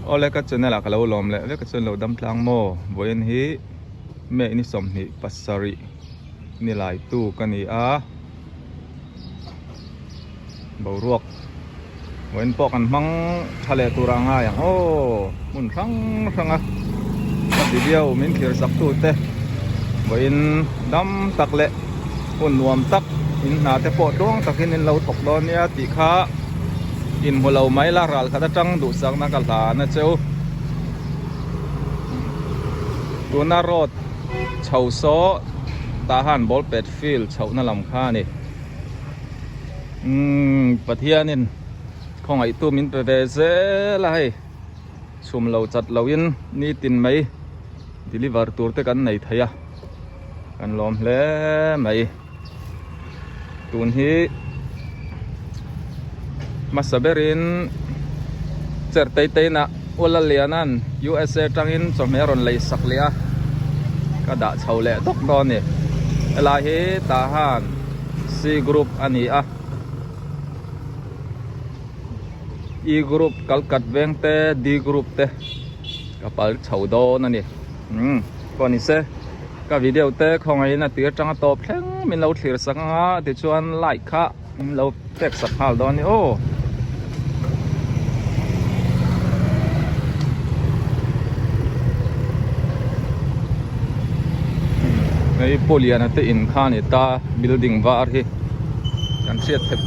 Awle ka channel ah ka lo lawm leh vek a chuan lo dam tlang maw vawiin hi May ni 27 ni lai tu ka ni a boruak vawiin pawh kan hmang tha leh tur a ngai ang aw hmun hrang hrang a ka video min thlir sak tu te vawiin dam tak leh hun nuam tak in hna te pawh tluang takin in lo thawk dawn nia tih kha inhmu lo mai la ral khat atang duhsakna ka hlan a cheu tuna road chho saw tah han ball pet field chhohna lam kha a ni umm Pathianin khawngaihtu min pe ve zel a hei chhum lo chat loin nitin mai deliver tur te kan nei thei a kan lawm hle mai tun hi hmasa berin cher tei tei nah Ula Liana'n USA tangin chawhmeh a rawn lei sak leh a ka dah chho leh dawk dawn a ni helai hi tah han C group a ni a E group kalkat veng te D group te ka pal chho dawn a ni umm pawh ni se ka video te khawngaihin a tir atanga tawp thleng min lo thlir sak ang a tichuan like kha min lo pek sak nghal dawn a ni aw. Hei Pu Liana te in kha a ni ta building var hi kan hriat theih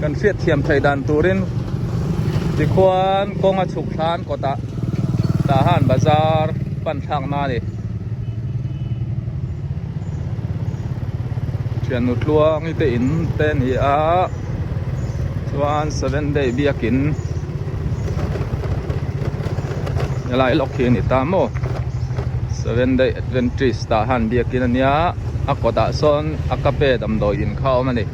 kan hriat thiam theih dan turin tikhuan kawng a chhuk thlan kawtah tah han bazar pan thlak na a ni. Thiannu tluangi te in te a ni a chuan seven day biakin helai lawk hi a ni ta maw seven day adventist tah han biakin a nia a kawtah sawn a kape damdawi in kha a awm a ni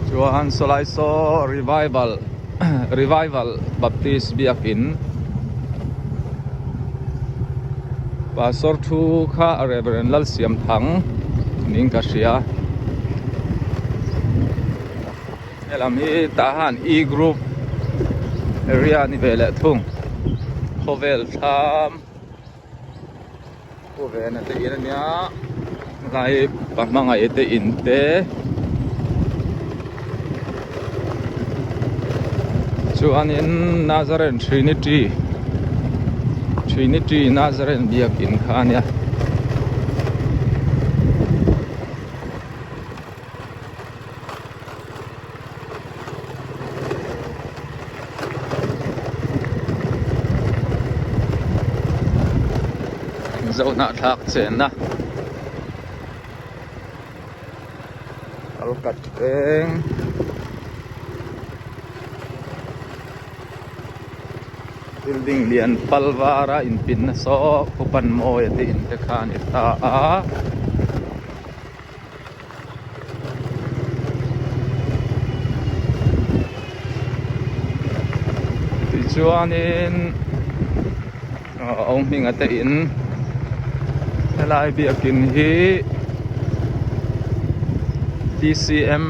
chuan sawlai saw revival Revival Baptist biakin Pastor thu kha Reverend Lalsiamthang niin ka hria helam hi tah han E group area a ni ve leh thung khawvel thlam Pu Vena te in ania helai pa hmangaih te in te chuanin Nazareth Trinity Trinity Nazareth biakin kha ania. Zohnah thlak chenna kalkat veng building lian pal vara inpinna saw khupan mawi a tih in te kha a ni ta a. Tichuanin awm hminga te in helai biakin hi T_C_M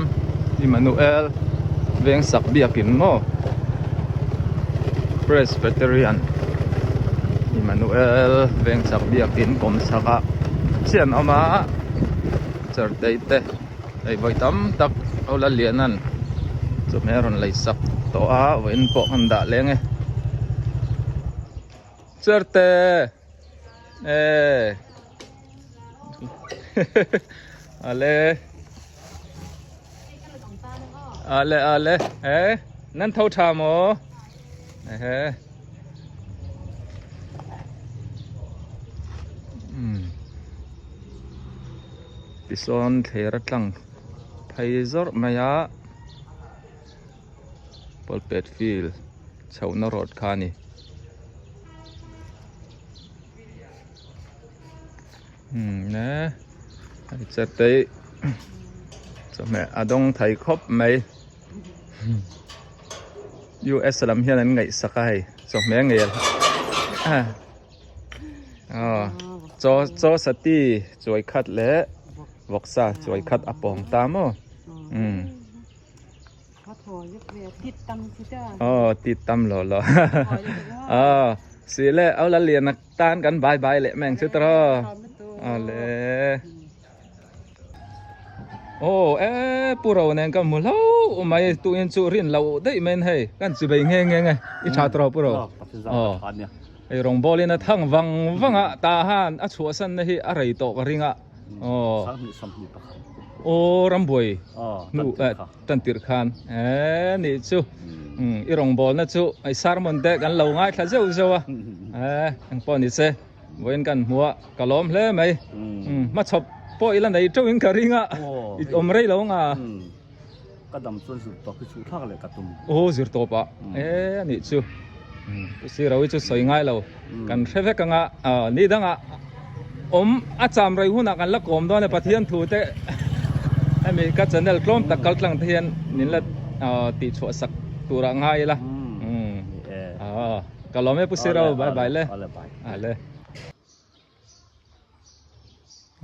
Emmanuel Vengsak biakin maw Presbyterian Emmanuel Vengsak biakin kawmchhak ah chian a awm a. Chawrtei te hei vawi tam tak ho la lian an chawhmeh a rawn lei sak tawh a vawiin pawh kan dah leng e Chawrte e ale ale ale e nan tho tha maw ehe. Tisawn thler a tlang phei zawrh mai a pawlpet field chhohna road kha a ni. Umm e chetei chawhmeh a dawng thei khawp mai. US lam hian an ngaihsak a hei chawhmeh ngei a chaw chaw sati chuai khat leh vawksa chuai khat a pawng ta maw umm. Aw tit tam lo lo. Aw si le au la lian tan kan bye bye leh meng chu tawh. Awle. Aw e pu ro nen ka hmu hlo mai tuin chu rin loh daih mai in hei kan chi bei nghe nghe nge i tha tawh pu ro. Aw hei rawngbawl in a thang vang vang a tah han a chhuahsan na hi a rei tawh ka ring a. Aw aw rambuai hnu tan tirh khan e nih chu i rawngbawlna chu i sermon te kan lo ngaithla zeuh zeuh a e engpawh ni se vawiin kan hmu a ka lawm hle mai hmachhawp pawh ila nei teuh in ka ring a i awm rei lo ang a ka dam chuan zir tawp hi chhuh thlak leh ka tum aw zir tawp ah e nih chu siro hi chu sawi ngai lo kan hre vek anga ni dangah awm a cham rei hunah kan la kawm dawn e Pathian thu te hemi ka channel tlawm tak kal tlang te hian min la tih chhuah sak turah ngai ila ka lawm e pu siro bye bye le ale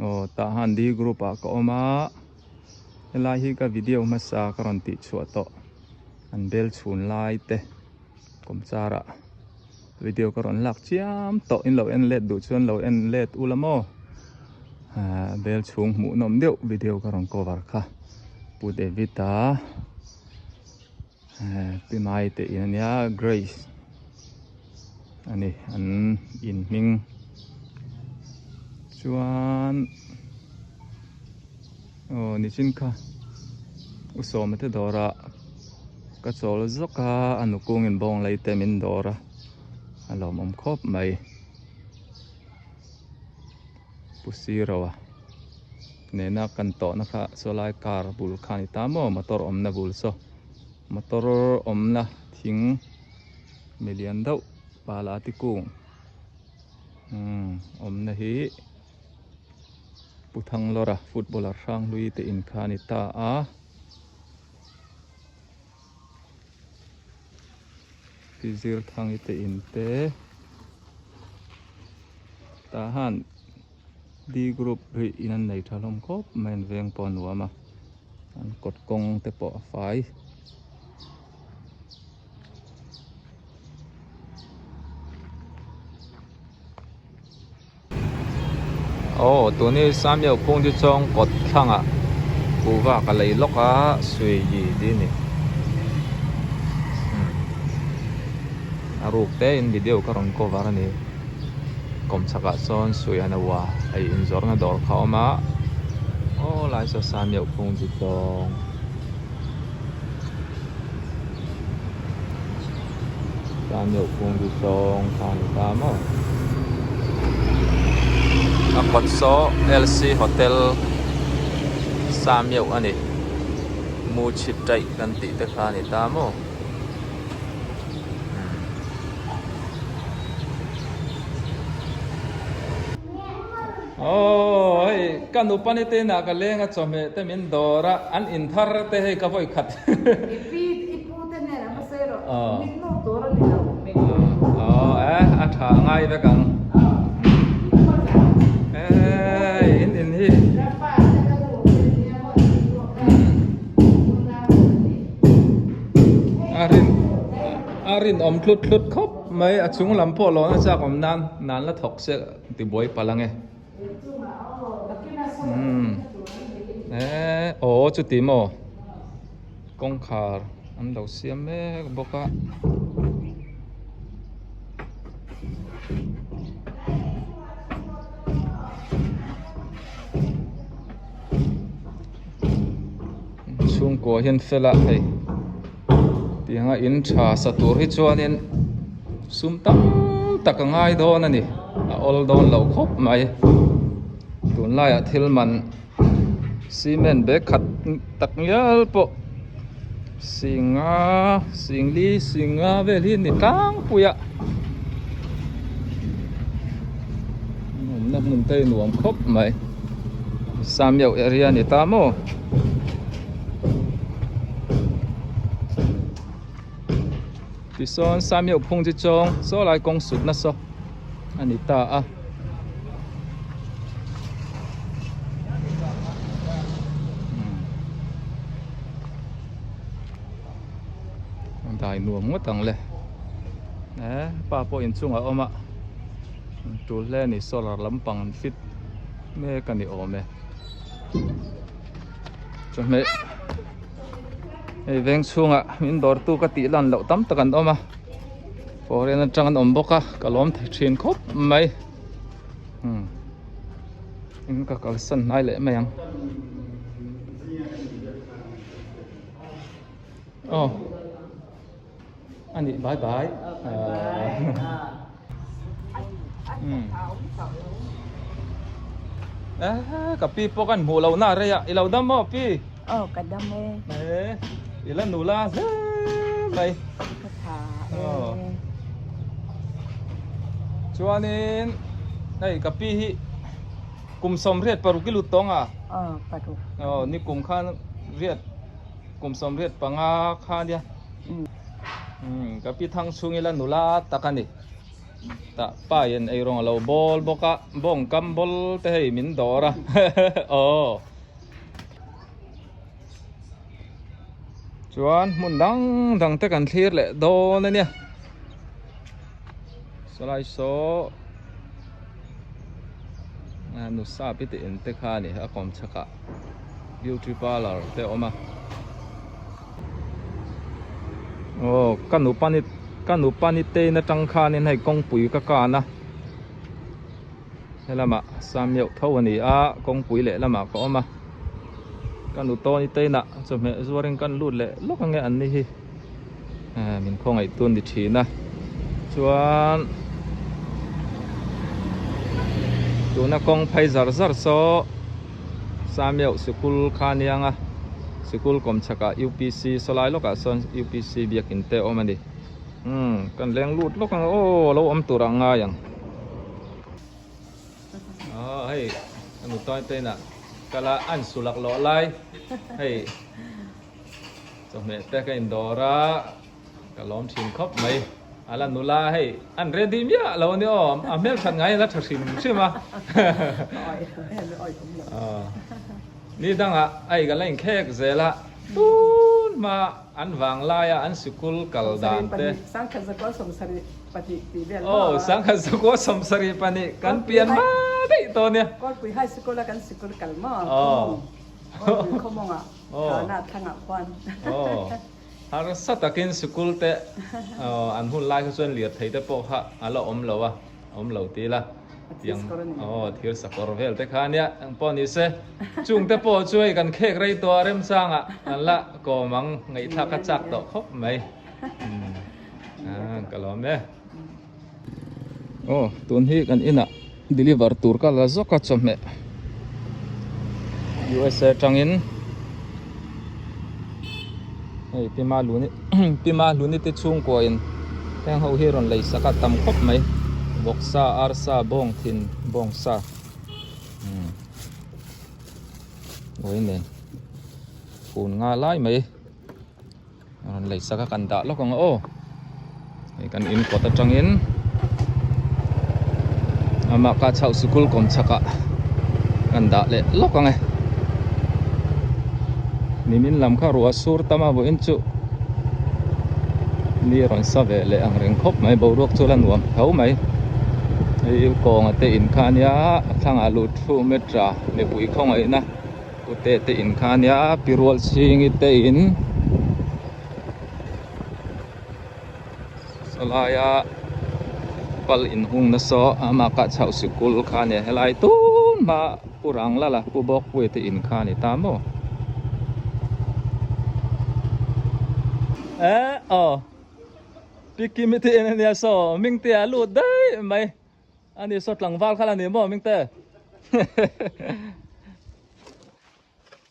aw tah han D group ah ka awm a helai hi ka video hmasa ka rawn tih chhuah tawh an bel chhun lai te kawmchar ah video ka rawn lak chiam tawh in lo en let duh chuan lo en let ula maw ah bel chhung hmuh nawm deuh video ka rawn cover kha Pu David a Pi Mai te in ania Grace ani an in hming chuan aw nichin kha u sawma te dawrah ka chawl zawk a a nukungin bawng lei te min dawr a a lawmawm khawp mai pu siro a nena kan tawhna kha saw lai car bul kha a ni ta maw motor awmna bul saw motor awmna thing milian deuh pala ti kung umm awmna hi Pu Thanglawra footballer hrang hlui te in kha a ni ta a. Pi Zirthangi te in te tah han D group hi in an nei tha hlawm khawp mai an veng pawh a nuam a an kawt kawng te pawh a fai. Aw tuni Samuel Phungdi chuan kawt thlangah kuhva ka lei lawk a sui gi tih a ni a ruk te in video ka rawn cover a ni kawmchhakah sawn sui an a hei inzawrhna dawr kha a awm a aw lai saw Samuel Phungdi chuan. Samuel Phungdi zawng kha a ni ta maw a kawt saw LC hotel Samuel a ni mu chhit taih kan tih te kha a ni ta maw. Aww hei ka nupa ni te inah ka leng a chawhmeh te min dawr a an in thar te hei ka vawi khat. I pi i pu te nen a hmasa erawh min nawk tur a ni lo min Aww eh a tha a ngai vek ang. Hei in in hi. A rin a rinawm tlut tlut khawp mai a chung lam pawh lawn a chak awm nan nan la thawk se ti buai palh ange umm eh aw chuti maw kawngkhar an lo siam mek bawk a. Chhungkua hian fel a hei tianga in tha sa tur hi chuanin sum tam tak a ngai dawn a ni a awl dawn lo khawp mai tunlaiah thil man cement bag khat tak ngial pawh singa singli singa vel hi a ni tlangpui a awmna hmun te hi nuam khawp mai Samyauh area a ni ta maw tisawn Samyauh phung chi chawng saw lai kawng sut na saw a ni ta a. Dai nuam ngawt ang le. Eh pa pawh inchungah a awm a, tul hle a ni solar lampang an fit mek a ni awm e. Chawhmeh hei veng chhungah min dawrtu ka tih lan loh tam tak an awm a, foreign atang an awm bawk a ka lawm thei thin khawp mai. Umm in ka kalsan hnai leh mai ang. Aw ani bye bye umm eh ka pi pawh kan hmuh loh na rei a i lo dam maw pi aw ka dam e eh i la nula hle mai ka tha e chuanin hei ka pi hi kum 86 i lut tawng a aw paruk aw ni kum khan riat Kum 85 kha nia. Umm ka pi thang chhung ila nula tak a ni. Tah pa in ei rawng a lo bawl bawk a, bawng kam bawl te hei min dawr a. Aw. Chuan hmun dang dang te kan thlir leh dawn a nia. Sawlai saw nusa pi te in te kha a ni a kawm chhak ah. Beauty parlour te a awm a aw ka nupa ni ka nupa ni te in atang khanin hei kawngpui ka kan a helamah sameuh tho a ni a kawngpui leh lamah ka awm a ka nu tawni te inah chawhmeh zuarin kan lut leh lawk ange an ni hi min khawngaih tun ni thin a chuan tuna kawng phei zar zar saw Samiauh sikul kha aniang a sikul kawm chhakah UPC sawlai lawkah sawn UPC biakin te a awm a ni umm kan leng lut lawk ang aw lo awm turah a ngai ang aw hei a nu tawi te inah kala an sulak lawh lai hei. Chawhmeh te ka indawr a, ka lawm thin khawp mai. A la nula hei an ready miah lo a ni aw, a hmel that ngai a la tha hrim hrim a. Ni dangah a i ka la inkhek zel a, tun hma an vang laia an sikul kal dan te. Aw, 1972 kan pian hma daih tawh nia. Aw, harsa takin sikul te an hun lai kha chuan lirthei te pawh kha a la awm lo a, awm lo ti ila tiang aw thir sakawr vel te kha ania eng pawh ni se chung te pawh chu hei kan khek rei tawh a remchangah an la kawm ang ngaihthlak a chak tawh khawp mai ka lawm e. Aw tun hi kan inah deliver tur ka la zawk a chawhmeh USA atangin hei Pima Luni Pima Luni te chhungkua in heng ho hi rawn lei sak a tam khawp mai vawksa arsa bawng thin bawngsa umm uai nen fun nga lai mai. Rawn lei sak a kan dah lawk ang aw hei kan in kawt atangin amah ka chhoh sikul kawm chhakah kan dah leh lawk ang e nimin lam kha ruah sur tam a vawiin chu ni rawn sa ve leh ang reng khawp mai boruak chu la nuam tho mai hei kawnga te in kha ania a thlangah luh thu metra mipui khawngaihna. Pute te in kha ania pi rual chhingi te in sawlaia pal inhung nasa amah kah chhoh sikul kha ania helai tun hma pu rang lala pu bawkpuia te in kha a ni ta maw eh aw pi kimi te in ania saw mingte a lut daih mai. Ani saw tlangval kha la ni maw Mingte?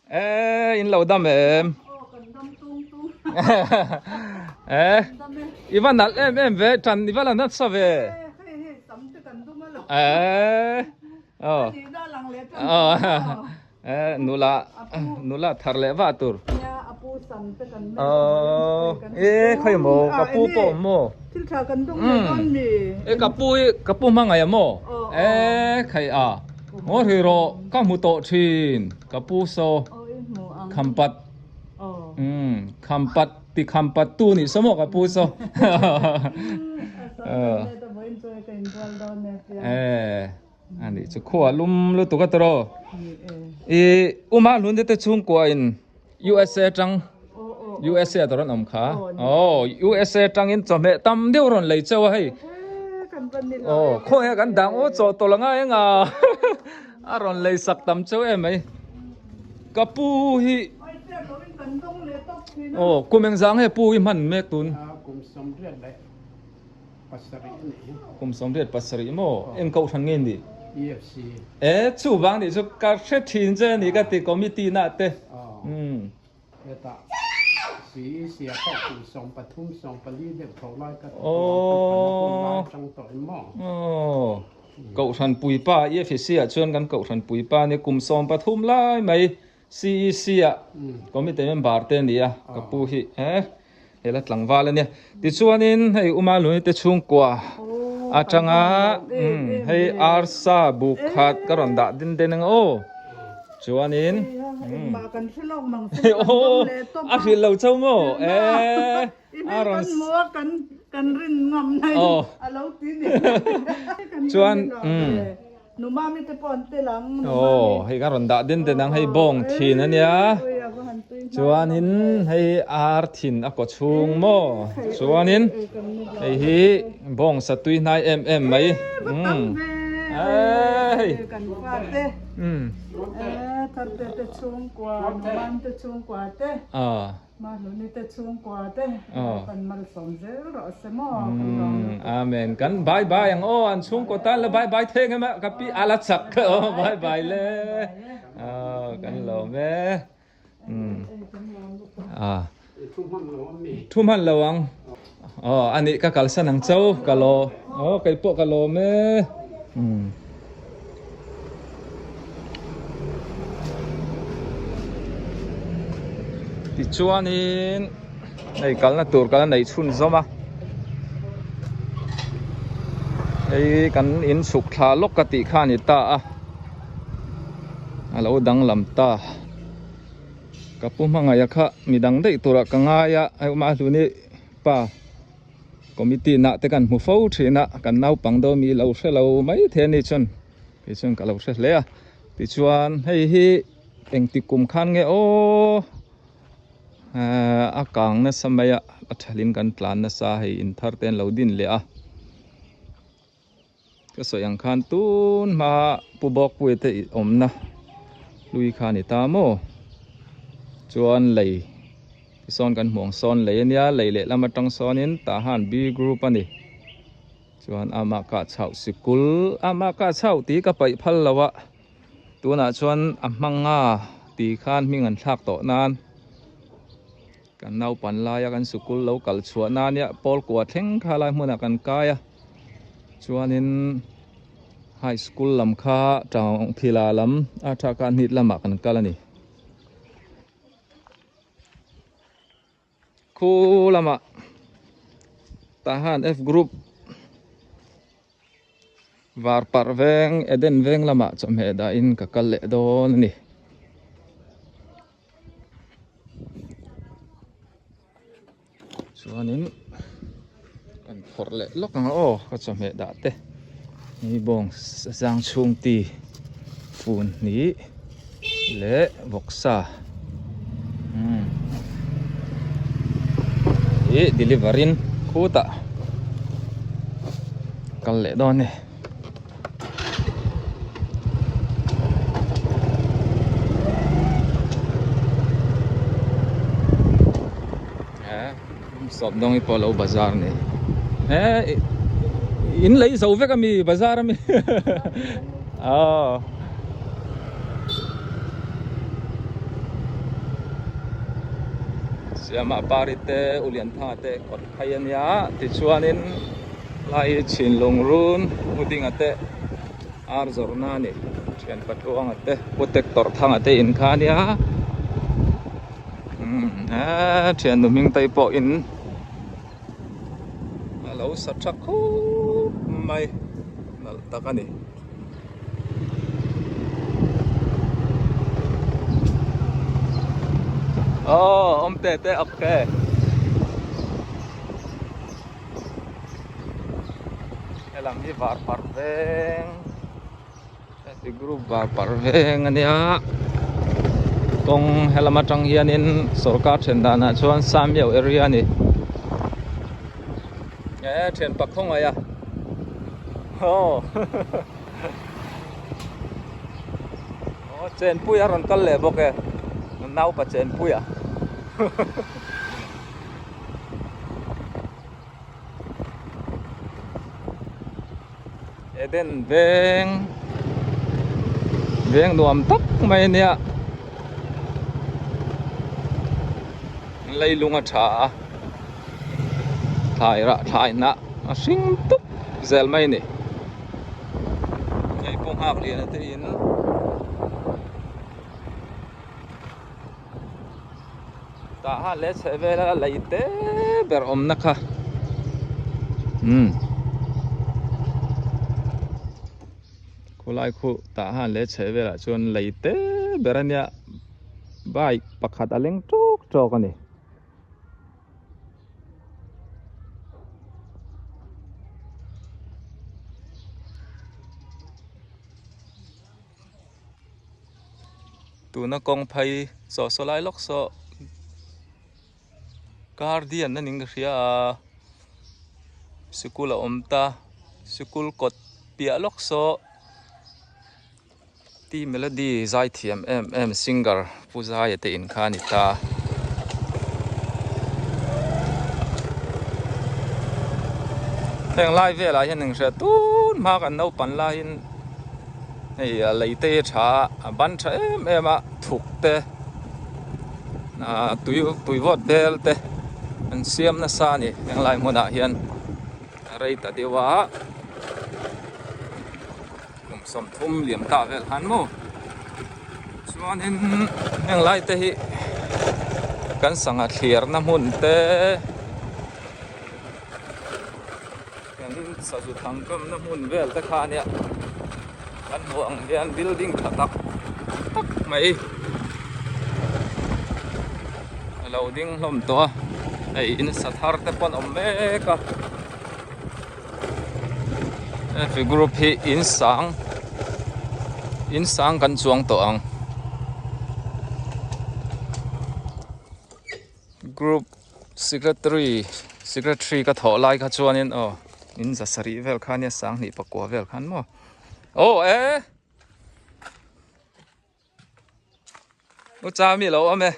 Eh in lo dam em? Eh i va nalh em em ve tan i va la nasa ve. Eh oh oh Eh nula nula thar leh vah tur. Aww e khawi maw ka pu pawh awm maw. E ka pu hi ka pu hmangaih a maw e khai a ngaw hrui rawh ka hmu tawh thin ka pu saw khampat khampat. Tikham pat tu nih saw maw ka pu saw. Eh ani chu khua lum lutuk a tawrh aw. I uma hlun te te chhungkua in USA tang USA tawrh an awm kha. Aw USA tangin chawhmeh tam deuh rawn lei chauh a hei. Aw khawnge kan dang aw chaw tawlh anga eng a a rawn lei sak tam chauh em mai. Ka pu hi Aw kum engzah nge pu hi hman mek tun? Kum sawmriat leh pasarih a nih hi. Kum sawmriat pasarih maw? Eng kohhran nge ni? EFC. E chuvang nih chu ka hre thin che a ni ka ti committee na te. Aw hetah CEC ah pawh kum 13 14 deuh tho lai ka ti tawh ang ka chang tawh em maw? Aw Kohhran puipa EFC ah chuan kan kohhran puipa nia kum 13 lai mai CEC ah committee member te a ni a ka pu hi he hela tlangval a nia tichuanin hei Uma Luni te chhungkua atanga hei arsa buk khat ka rawn dah din den ang aw chuanin aw a hrilh lo chauh maw e I hmel kan hmu a, kan kan rin ngam na in a lo ti ni. Chuan Nu Mami te pawh an tel ang. Aw, hei ka rawn dah den den ang hei bawng thin a nia. Chuanin hei ar thin a kaw chhung maw. Chuanin hei hi bawng sa tui hnai em em mai. Ei. Kan fa te. Thar te te chhungkua, Nu Mami te chhungkua te. Mahluni te chhungkua te kan malsawm zel rawh se maw kan lawm lutuk. Amen kan bye bye ang aw an chhungkaw tan la bye bye theng em a ka pi ala chak kha aw bye bye le aw kan lawm e thu hman lo ang aw ani ka kalsan ang chau ka law aw kei pawh ka lawm e. Tichuanin hei kalna tur kan la neih chhun zawm a hei kan in chhuk thla lawk ka tih kha a ni ta a a lo danglam ta ka pu hmangaih kha midang daih turah ka ngai a hei awm a hluni pa. Committee nah te kan hmu fo thin a, kan naupang dawn mi lo hre lo mai thei a ni chuan kei chuan ka lo hre hle a. Tichuan hei hi engti kum khan nge aw ehh a kang nasa mai a, a thalin kan tlan nasa hei in thar te an lo din leh a. Ka sawi ang khan tun hma Pu Bawkpuia te awmna hlui kha a ni ta maw? Chuan lei tisawn kan hmuh ang sawn lei a nia, lei lehlam atang sawnin tah han B group a ni. Chuan amah kah chauh sikul, amah kah chauh tih ka paih phal lo a, tunah chuan a hmanga tih khan hming an thlak tawh nan. Kan naupan laia kan sikul lo kal chhuah na nia pawl kua thleng kha lai hmunah kan kai a chuanin high school lam kha tang phila lam a tha kha hnit lamah kan kal a ni khu lamah tah han F group var parh veng Eden veng lamah chawhmeh dahin ka kal leh dawn a ni. Chuanin kan phawrh leh lawk ang a aw ka chawhmeh dah te hei bawng zang chhung ti fun hnih leh vawksa umm ih deliver in khutah kal leh dawn a ni. Sawp dawng hi pawh lo bazar ni eh in lei zo vek ami bazar ami aw siama pari te ulianthanga te kawt phei ania tichuanin Lai hi chhinlung run hudinga te ar zawrhna a ni thian patluanga te putek tawrh thanga te in kha ania umm eee thian nu hming te pawh in a lo sa tha khup mai nalh tak a ni. Aw awm te te okay. Helam hi varparh veng heti group varparh veng a nia kawng helam atang hianin sawrkar then danah chuan Samiau area a ni e thian pakhawngaih a aw aw chenpui a rawn kal leh bawk e naupa chenpui a. Eden veng veng nuam tak mai a nia leilung a tha a thlai rah thlai hnah a hring tup zel mai a ni hei pawh nghak lian te in. Tah han leh chheh vel a lei te ber awmna kha umm khulai khu tah han leh chheh velah chuan lei te ber ania bike pakhat a leng tawk tawk a ni. Tuna kawng phai saw saw lai lawk saw guardian a ning ka hria a sikul a awm ta sikul kawt piah lawk saw T Melody zai thiam em em singer Pu Zaia te in kha a ni ta. Heng lai velah hian inhria tun hma kan naupang laiin hei a lei te hi a tha a a ban tha em em a thuk te ah tui tui vawt vel te an siam nasa a ni heng lai hmunah hian a rei ta deuh a kum sawmthum liam ta vel khan maw chuanin heng lai te hi kan sangha thliarna hmun te. Kan sazu thang kamna hmun vel te kha ania kan hmuh ang hian building tha tak tak mai a lo ding hlawm tawh a hei in sa thar te pawh an awm mek a hefi group hi in sang in sang kan chuang tawh ang group. Secretary secretary ka thawh lai kha chuanin aw in za sarih vel kha ania sanghnih pakua vel khan maw aw e u cha mi lo awm e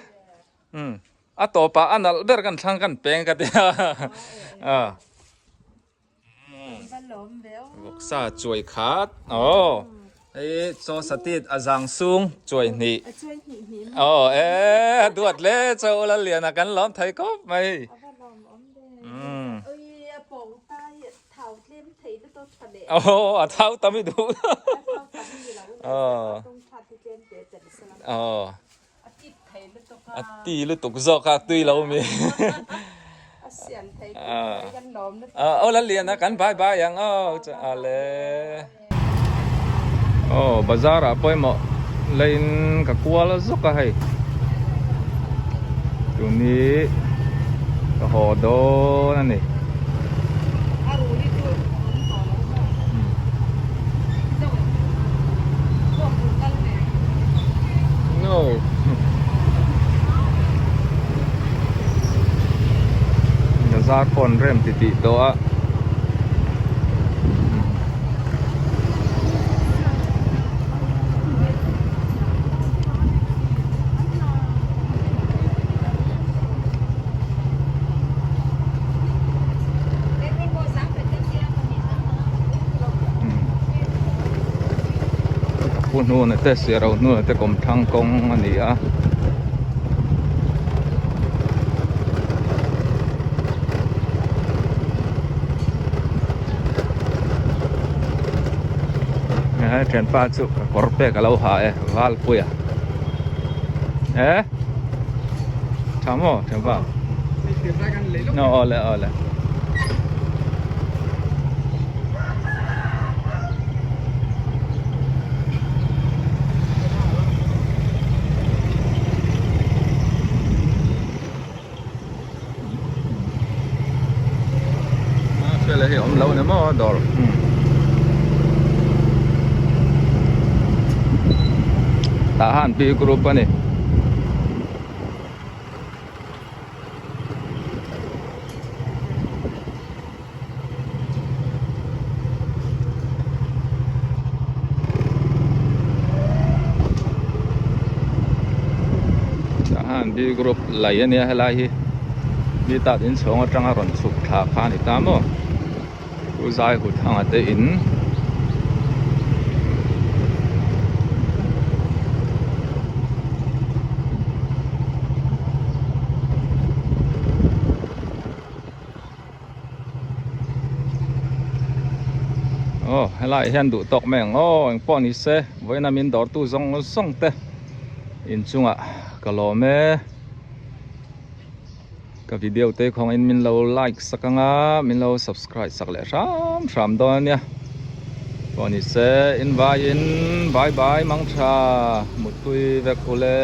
um a tawpah a nalh ber kan thlang kan peng ka tia a Vawksa chuai khat aw hei chaw satit a zang sung chuai hnih aw e a duat le chaw la lian a kan lawm thei khawp mai aw a thau tam i duh aw aw A ti lutuk zawk a tui lo mi. Aw la lian a kan bye bye ang aw a le. Aw bazar ah pawimawh leiin ka kual zawk a hei. Tuni ka haw dawn a ni. No. Bazar pawh an rem ti tih tawh a. Pu hnuna te Siaro hnuna te kawmthlang kawng a ni a. He thianpa chu ka kawr pek a lo ha e Valpuia e tha maw thianpa awle awle. Hei awm lo ni maw dawr. Tah han B group a ni. Tah han B group lei a nia helai hi mi tat inchhawng atanga rawn chhuk thla kha a ni ta maw. Pu Zai Hut anga te in aw helaiah hian duh tawk mai ang aw engpawh ni se vawiina min dawrtu zawng zawng te inchungah ka lawm e. Ka video te khawngin min lo like sak anga min lo subscribe sak leh hram hram dawn ania pawh ni se in vai in bye bye mang tha muttui vek ule.